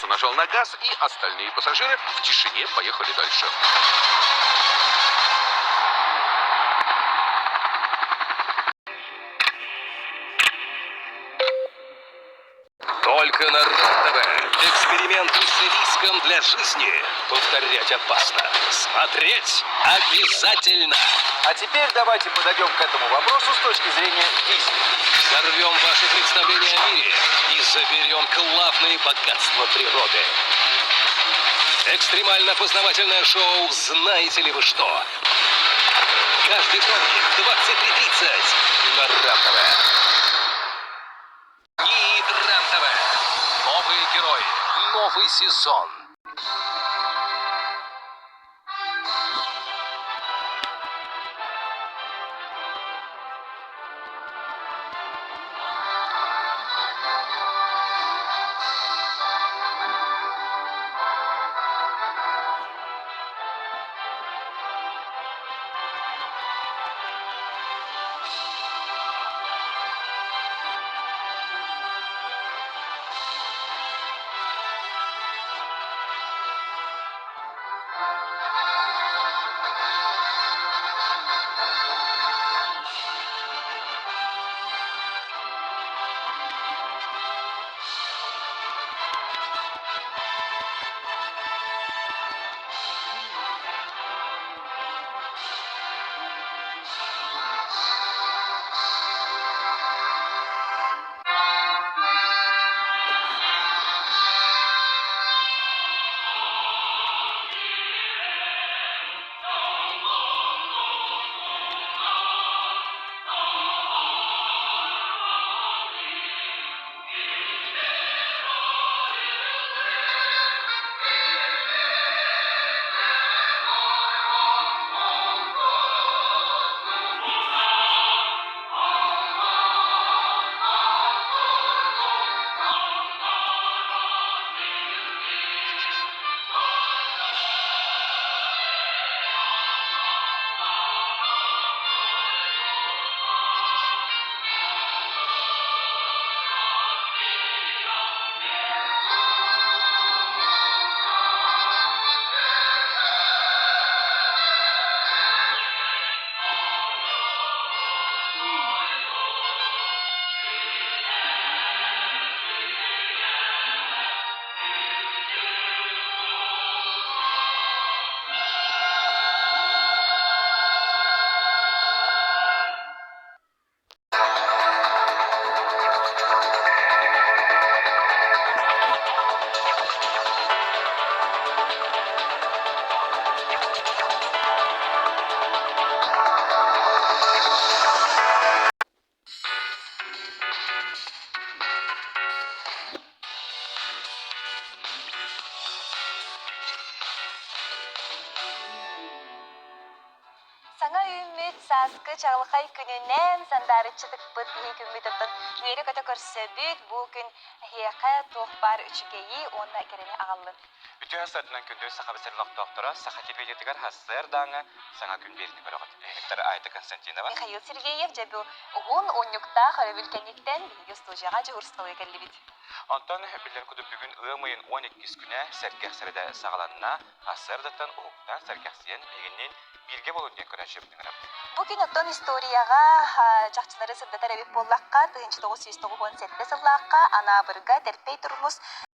Нажал на газ, и остальные пассажиры в тишине поехали дальше. Только на РЕН-ТВ. Эксперименты с риском для жизни. Повторять опасно. Смотреть обязательно. А теперь давайте подойдем к этому вопросу с точки зрения физики. Взорвем ваше представление о мире и заберем главные богатства природы. Экстремально-познавательное шоу «Знаете ли вы что?». Каждый вторник в 23.30 на РЕН-ТВ. И РЕН-ТВ. Новые герои. Новый сезон. Саҥа үүммүт сааскы чаҕылхай күнүнэн сандаарыччытыкпыт биһи күммүт оттон үөрэ-көтө көрсөбүт. Бу күн эһиэхэ туох баар үчүгэйи уонна кэрэни аҕаллын. Үтүө сарсыарданан күндү Саха сирин олохтоохторо Саха телевидениетыгар сарсыардааҥы саҥа күн биэриини көрөҕүт. Эһиги Айта Константинова. Михаил Сергеев дьэ бу уһун унньуктаах өрөбүл кэнниттэн биһиги студияҕа дьуһурсталыы кэллибит. Онтон биллэр курдук бүгүн ыам ыйын 12 күнэ сэргэх сэрэдэ саҕаланна. Сарсыардаттан уһуктан сэргэхсийэн биһигинниин бииргэ буолун диэн көрөөччүбүт ыҥырабыт. Бу күн оттон историяҕа чахчылары сырдатар эбит буоллахха, 1997 сыллаахха Анаабырга Тэрпэй Турмус.